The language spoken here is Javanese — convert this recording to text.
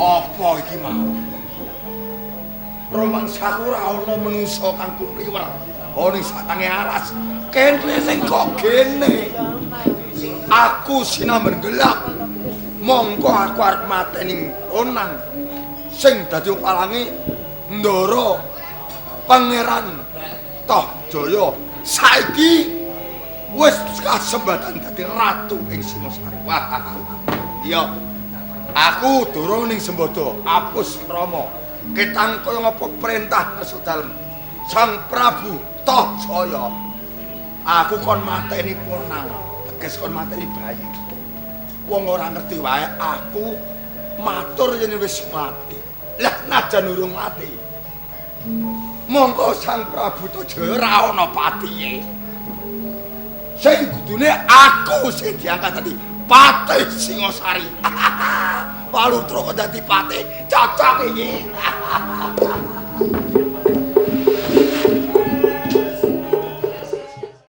Apa iki mau? Romangsaku ora ana menungsa kang kumliwer. Oh ning satange aras. Kene ning kok gene. Aku sinamben gelap. Mongko aku arep mateni Onang sing dadi palange Ndara Pangeran Tohjaya. Saiki wis kasembatan dadi ratu ing Singosari. Wah. Iya. Aku durung ning Sembada, apus krama. Ketang kaya ngapa perintah ngersa dalem Sang Prabu Tohjaya. Aku kon mateni Ponang, teges kon mateni bayi. Wong ora ngerti wae aku matur yen wis mati. Lah najan urung mati. Mongko Sang Prabu Tohjaya ora ana patihe. Sing kudune aku sing diangkat dadi Patih Singosari. Palutra kok dadi patih, cocok iki.